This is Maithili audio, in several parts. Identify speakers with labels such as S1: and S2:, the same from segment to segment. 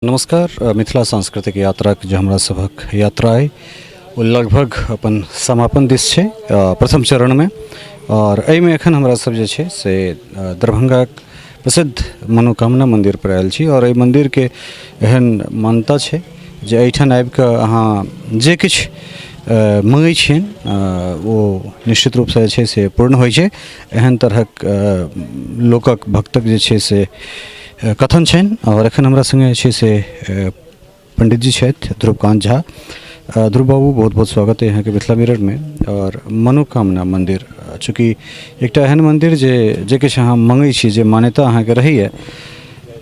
S1: नमस्कार। मिथिला सांस्कृतिक यात्राके जे हमरा सभक यात्रा अइ ओ लगभग अपन समापन दिस छै प्रथम चरणमे। आओर एहिमे एखन हमरा सब जे छै से दरभंगाक प्रसिद्ध मनोकामना मन्दिरपर आयल छी। आओर एहि मन्दिरके एहन मान्यता छै जे एहिठाम आबिकऽ अहाँ जे किछु मङ्गै छियनि ओ निश्चित रूपसँ जे छै से पूर्ण होइ छै। एहन तरहक लोकक भक्तक जे छै से कथन छनि। आओर एखन हमरा सङ्गे जे छै से पण्डितजी छथि, ध्रुवकान्त झा। ध्रुव बाबू, बहुत बहुत स्वागत अइ अहाँके मिथिला मिररमे। आओर मनोकामना मन्दिर चूँकि एकटा एहन मन्दिर जे जे किछु अहाँ मङ्गै छी, जे मान्यता अहाँके रहैए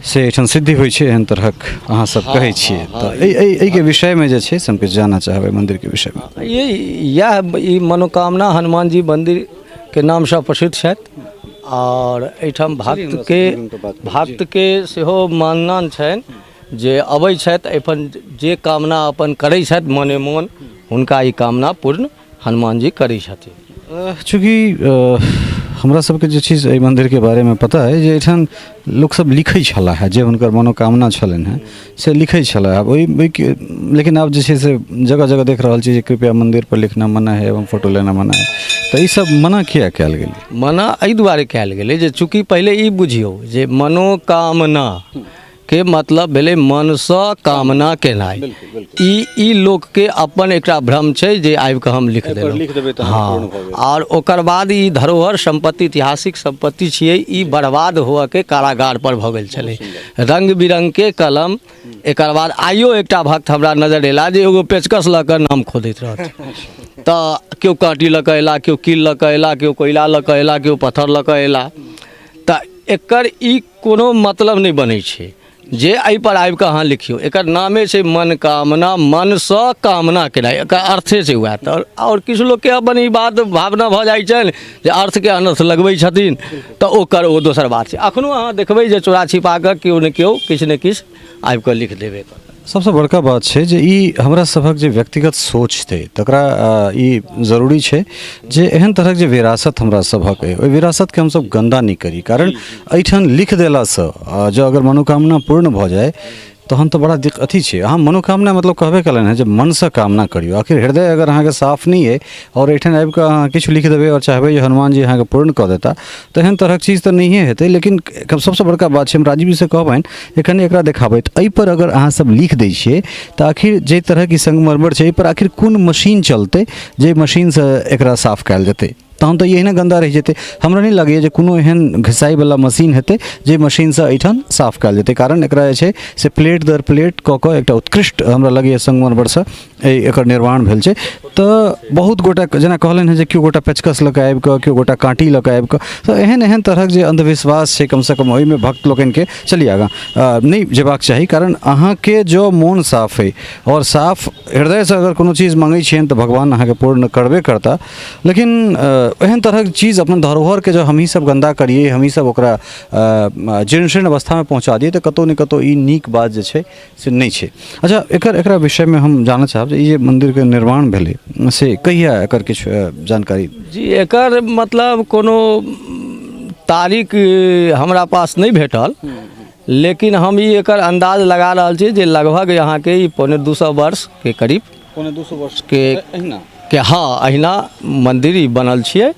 S1: से एहिठाम सिद्धि होइ छै, एहन तरहक अहाँ सब कहै छियै। तऽ एहि एहि एहिके विषयमे जे छै से हम किछु जानऽ चाहबै मन्दिरके विषयमे।
S2: इएह ई मनोकामना हनुमान जी मन्दिरके नामसँ प्रसिद्ध छथि। आओर एहिठाम भक्तके भक्तके सेहो मानना छनि जे अबै छथि एहिपर, जे कामना अपन करै छथि मने मोन, हुनका ई कामना पूर्ण हनुमान जी करै छथिन।
S1: चूँकि हमरा सबके जे छै से एहि मन्दिरके बारेमे पता अइ जे एहिठाम लोकसब लिखै छलाह हेँ, जे हुनकर मनोकामना छलनि हेँ से लिखै छलाह। आब ओहि ओहिके लेकिन आब जे छै से जगह जगह देख रहल छी जे कृपया मन्दिर पर लिखना मना है एवं फोटो लेना मना है। तऽ ई सब मना किया कयल गेलै?
S2: मना एहि दुआरे कयल गेलै जे चूँकि पहिले ई बुझियौ जे मनोकामना के मतलब भेलै मनसँ कामना केनाइ। ई ई लोकके अपन एकटा भ्रम छै जे आबिकऽ हम लिख देलहुँ।
S1: लिख देबै तऽ
S2: हँ, आओर ओकर बाद ई धरोहर सम्पत्ति, ऐतिहासिक सम्पत्ति छियै। ई बर्बाद हुअके कारागार पर भऽ गेल छलै, रङ्ग बिरङ्गके कलम। एकर बाद आइयो एकटा भक्त हमरा नजर एला जे एगो पेचकस लऽ कऽ नाम खोदैत रहथिन। तऽ केओ काँटी लऽ कऽ एला, केओ कील लऽ कऽ एला, केओ कोयला लऽ कऽ एला, केओ पत्थर लऽ कऽ एला। तऽ एकर ई कोनो मतलब नहि बनै छै जे एहिपर आबिकऽ अहाँ लिखियौ। एकर नामे छै मनकामना, मनसँ कामना केनाइ, एकर अर्थे छै उएह। तऽ आओर किछु लोकके अपन ई बात भावना भऽ जाइ छनि जे अर्थके अनर्थ लगबै छथिन, तऽ ओकर ओ दोसर बात छै। एखनो अहाँ देखबै जे चोरा छिपा कऽ केओ ने केओ किछु ने किछु आबि कऽ लिख देबे करत।
S1: सबसँ बड़का बात छै जे ई हमरा सभक जे व्यक्तिगत सोच छै तकरा ई जरूरी छै जे एहन तरहक जे विरासत हमरा सभक अइ ओहि विरासतके हमसभ गन्दा नहि करी। कारण एहिठाम लिख देलासँ जँ अगर मनोकामना पूर्ण भऽ जाय तहन तऽ बड़ा दिक्कत अथी छै। अहाँ मनोकामना मतलब कहबे कयलनि हेँ जे मनसँ कामना करियौ। आखिर हृदय अगर अहाँके साफ नहि अइ आओर एहिठाम आबि कऽ अहाँ किछु लिख देबै आओर चाहबै जे हनुमान जी अहाँके पूर्ण कऽ देता, तऽ एहन तरहक चीज तऽ नहिए हेतै। लेकिन सबसँ बड़का बात छै, हम राजीवजीसँ कहबनि जे कनि एकरा देखाबथि। एहिपर अगर अहाँसभ लिख दै छियै तऽ आखिर जाहि तरहक ई संगमरमर छै एहिपर आखिर कोन मशीन चलतै जाहि मशीनसँ एकरा साफ कयल जेतै? तहन तऽ ई एहिना गन्दा रहि जेतै। हमरा नहि लगैए जे कोनो एहन घिसाइवला मशीन हेतै जे मशीनसँ एहिठाम साफ कयल जेतै। कारण एकरा जे छै से प्लेट दर प्लेट कऽ कऽ एकटा उत्कृष्ट हमरा लगैए संगमरमरसँ एहि एकर निर्माण भेल छै। तऽ बहुत गोटा जेना कहलनि हेँ जे केओ गोटा पेचकस लऽ कऽ आबि कऽ, केओ गोटा काँटी लऽ कऽ आबि कऽ, तऽ एहन एहन तरहक जे अन्धविश्वास छै कमसँ कम ओहिमे भक्त लोकनिके चलिए आगाँ नहि जेबाक चाही। कारण अहाँके जँ मोन साफ अइ आओर साफ हृदयसँ अगर कोनो चीज मङ्गै छियनि तऽ भगवान अहाँके पूर्ण करबे करता। लेकिन एहन तरहक चीज अपन धरोहरके जँ हमहीँ सब गन्दा करियै, हमहीँ सब ओकरा जीर्ण शीर्ण अवस्थामे पहुँचा दियै, तऽ कतहु ने कतहु ई नीक बात जे छै से नहि छै। अच्छा, एकर एकरा विषयमे हम जानऽ चाहब जे ई जे मन्दिरके निर्माण भेलै से कहिया, एकर किछु जानकारी?
S2: जी, एकर मतलब कोनो तारीख हमरा पास नहि भेटल, लेकिन हम ई एकर अन्दाज लगा रहल छी जे लगभग अहाँके ई 175 वर्षके करीब।
S1: 175 वर्ष
S2: के
S1: एहिना
S2: के? हँ, अहिना मन्दिर ई बनल छियै।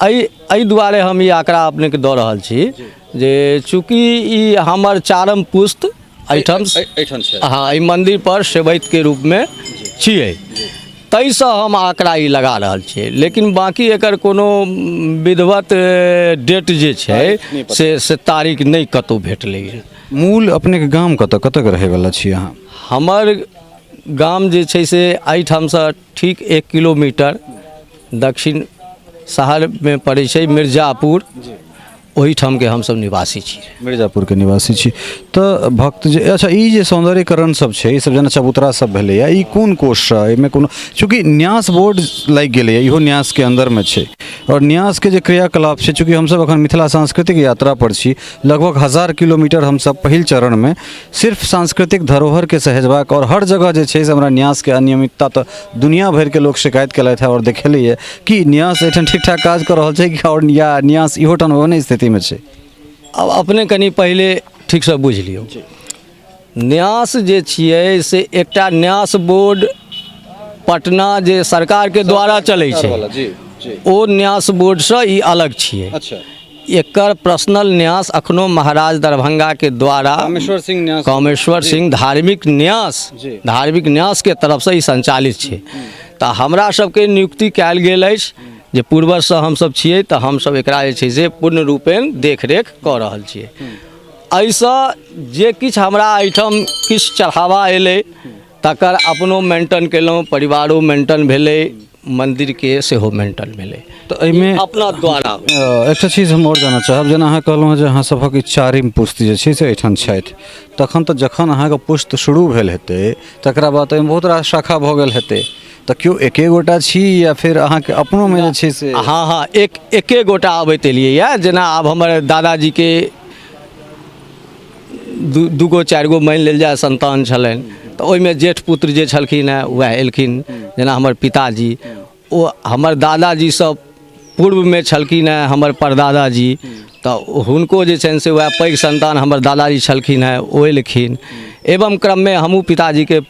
S2: एहि एहि दुआरे हम ई आँकड़ा अपनेके दऽ रहल छी जे चूँकि ई हमर चारम पुस्त एहिठाम
S1: एहिठाम छै।
S2: हँ, एहि मन्दिरपर सेवैतके रूपमे छियै, ताहिसँ हम आँकड़ा ई लगा रहल छियै। लेकिन बाँकी एकर कोनो विधिवत डेट जे छै से से तारीख नहि कतहु भेटलैए।
S1: मूल अपनेके गाम कतऽ, कतऽके रहैवला छी अहाँ?
S2: हमर गाम जे छै से एहिठामसँ ठीक 1 किलोमीटर दक्षिण शहरमे पड़ै छै मिर्जापुर, ओहिठामके हमसभ निवासी छी।
S1: मिर्जापुरके निवासी छी। तऽ भक्त जे अच्छा, ई जे सौन्दर्यकरण सब छै, ई सब जेना चबूतरा सब भेलैए, ई कोन कोषसँ, एहिमे कोनो चूँकि न्यास बोर्ड लागि गेलैए, इहो न्यासके अन्दरमे छै आओर न्यासके जे क्रियाकलाप छै, चूँकि हमसब एखन मिथिला सांस्कृतिक यात्रापर छी, लगभग 1000 किलोमीटर हमसब पहिल चरणमे सिर्फ सांस्कृतिक धरोहरके सहेजबाक आओर हर जगह जे छै से हमरा न्यासके अनियमितता तऽ दुनिया भरिके लोक शिकायत केलथि हँ आओर देखेलैए कि न्यास एहिठाम ठीक ठाक काज कऽ रहल छै कि आओर या न्यास इहो ठाम ओहने स्थितिमे छै?
S2: आब अपने कनि पहिले ठीकसँ बुझि लियौ। न्यास जे छियै से एकटा न्यास बोर्ड पटना जे सरकारके द्वारा चलै छै
S1: जी जी
S2: ओ न्यास बोर्डसँ ई अलग छियै।
S1: अच्छा।
S2: एकर पर्सनल न्यास अखनो महाराज दरभंगाके द्वारा
S1: कामेश्वर सिंह न्यास,
S2: कामेश्वर सिंह धार्मिक न्यास,
S1: जी।
S2: धार्मिक न्यासके तरफसँ ई संचालित छै। तऽ हमरा सबके नियुक्ति कयल गेल अछि जे पूर्वजसँ हमसब छियै, तऽ हमसब एकरा जे छै से पूर्ण रूपेण देखरेख कऽ रहल छियै। एहिसँ जे किछु हमरा एहिठाम किछु चढ़ावा एलै तकर अपनो मेंटेन केलहुँ, परिवारो मेंटेन भेलै, मन्दिरके सेहो मेंटेन भेलै।
S1: तऽ एहिमे
S2: अपना द्वारा
S1: एकटा चीज हम आओर जानऽ चाहब, जेना अहाँ कहलहुँ हँ जे अहाँ सभक ई चारिम पुस्त जे छै से एहिठाम छथि, तखन तऽ जखन अहाँके पुस्त शुरू भेल हेतै तकरा बाद ओहिमे बहुत रास शाखा भऽ गेल हेतै, तऽ केओ एके गोटा छी या फेर अहाँके अपनोमे जे छै से?
S2: हँ हँ, एके गोटा अबैत एलियै। जेना आब हमर दादाजीके 2 गो 4 गो मानि लेल जाय संतान छलनि, तऽ ओहिमे जेठ पुत्र जे छलखिन हेँ वएह एलखिन। जेना हमर पिताजी, ओ हमर दादाजी सब पूर्वमे छलखिन हेँ, हमर परदादाजी, तऽ हुनको जे छनि से वएह पैघ संतान हमर दादाजी छलखिन हेँ, ओ एलखिन। एवं क्रममे हमहूँ पिताजीके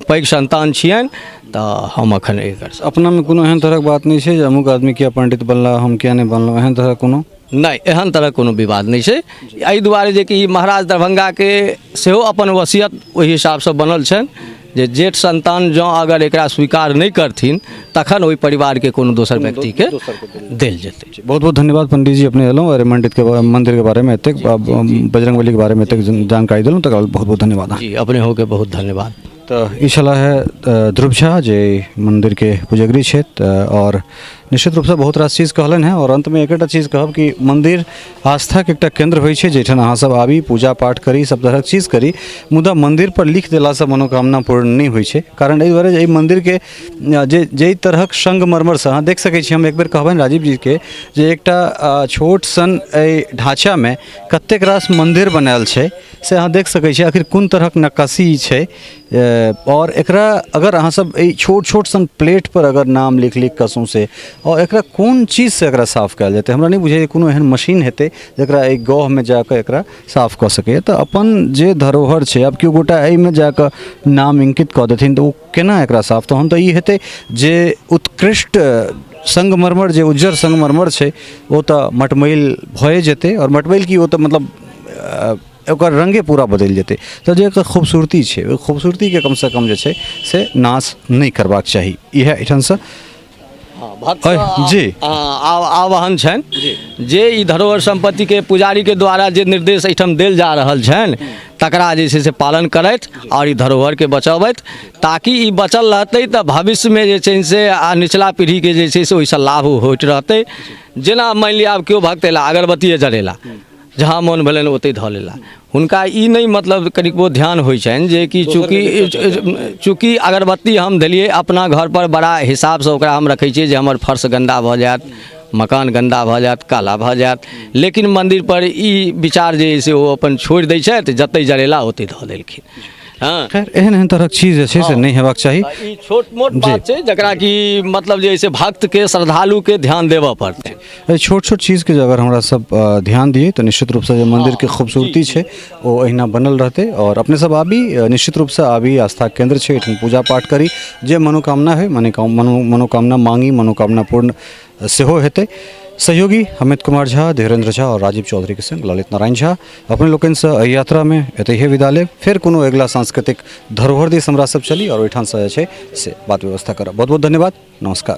S2: पैघ संतान छियनि, तऽ हम एखन एकर
S1: अपनामे कोनो एहन तरहक बात नहि छै जे अमुक आदमी किया पंडित बनला, हम किया नहि बनलहुँ, एहन तरहक कोनो?
S2: नहि, एहन तरहक कोनो विवाद नहि छै। एहि दुआरे जे कि महाराज दरभंगाके सेहो अपन वसियत ओहि हिसाबसँ बनल छनि जे जेठ संतान जँ अगर एकरा स्वीकार नहि करथिन तखन ओहि परिवारके कोनो दोसर व्यक्तिके देल जेतै।
S1: बहुत बहुत धन्यवाद पंडित जी, अपने एलहुँ और मंदिर के मंदिर के बारे में एतेक, बजरंगबली के बारे में एतेक जानकारी देलहुँ, तकर बहुत बहुत धन्यवाद।
S2: जी, अपने होके बहुत धन्यवाद।
S1: तऽ ई छलाह है ध्रुव झा जे मन्दिरके पुजगरी छथि और निश्चित रूपसँ बहुत रास चीज कहलनि हेँ। आओर अन्तमे एकेटा चीज कहब कि मन्दिर आस्थाके एकटा केन्द्र होइ छै, जाहिठाम अहाँसभ आबी, पूजा पाठ करी, सब तरहक चीज करी, मुदा मन्दिरपर लिख देलासँ मनोकामना पूर्ण नहि होइ छै। कारण एहि दुआरे जे एहि मन्दिरके जे जाहि तरहक संगमरमरसँ अहाँ देख सकै छी, हम एक बेर कहबनि राजीव जीके जे एकटा छोट सन एहि ढाँचामे कतेक रास मन्दिर बनायल छै से अहाँ देख सकै छी। आखिर कोन तरहक नक्काशी छै आओर एकरा अगर अहाँ सब एहि छोट छोट सन प्लेटपर अगर नाम लिख लिख कऽ सौँसे, आओर एकरा कोन चीजसँ एकरा साफ कयल जेतै, हमरा नहि बुझाइए कोनो एहन मशीन हेतै जकरा एहि गहमे जाकऽ एकरा साफ कऽ सकैए। तऽ अपन जे धरोहर छै, आब केओ गोटा एहिमे जाकऽ नाम अङ्कित कऽ देथिन तऽ ओ केना एकरा साफ? तहन तऽ ई हेतै जे उत्कृष्ट संगमरमर, जे उज्जर संगमरमर छै, ओ तऽ मटमैल भए जेतै, आओर मटमैल की, ओ तऽ मतलब ओकर रङ्गे पूरा बदलि जेतै। तऽ जे एकर खूबसूरती छै ओहि खूबसूरतीके कमसँ कम जे छै से नाश नहि करबाक चाही। इएह एहिठामसँ जी
S2: आह्वान छनि जे ई धरोहर सम्पत्तिके पुजारीके द्वारा जे निर्देश एहिठाम देल जा रहल छनि तकरा जे छै से पालन करथि आओर ई धरोहरके बचबथि, ताकि ई बचल रहतै तऽ भविष्यमे जे छै से आ निचला पीढ़ीके जे छै से ओहिसँ लाभ होइत रहतै। जेना मानि लिअ आब केओ भक्त अयला, अगरबत्तिए जरेला, जहाँ मोन भेलनि ओतहि धऽ लेला, हुनका ई नहि मतलब कनिकबो ध्यान होइ छनि जे कि चूँकि अगरबत्ती हम देलियै अपना घरपर, बड़ा हिसाबसँ ओकरा हम रखै छियै जे हमर फर्श गन्दा भऽ जायत, मकान गन्दा भऽ जायत, काला भऽ जायत, लेकिन मन्दिरपर ई विचार जे अइ से ओ अपन छोड़ि दै छथि, जतहि जरेला ओतहि धऽ देलखिन। हँ,
S1: खैर, एहन एहन तरहक चीज जे छै से नहि हेबाक चाही।
S2: ई छोट मोट बात छै जकरा कि मतलब जे छै भक्तके, श्रद्धालुके ध्यान देबऽ पड़तै।
S1: एहि छोट छोट चीजके जे अगर हमरा सब ध्यान दियै तऽ निश्चित रूपसँ जे मन्दिरके खूबसूरती छै ओ एहिना बनल रहतै। आओर अपने सब आबी, निश्चित रूपसँ आबी, आस्था केन्द्र छै, एहिठाम पूजा पाठ करी, जे मनोकामना होइ मनोकामना मांगी, मनोकामना पूर्ण सेहो हेतै। सहयोगी अमित कुमार झा, धीरेन्द्र झा आओर राजीव चौधरीके संग ललित नारायण झा अपने लोकनिसँ एहि यात्रामे एतहिए विदा लेब। फेर कोनो अगिला सांस्कृतिक धरोहर दिस हमरा सब चली आओर ओहिठामसँ जे छै से बात व्यवस्था करब। बहुत बहुत धन्यवाद, नमस्कार।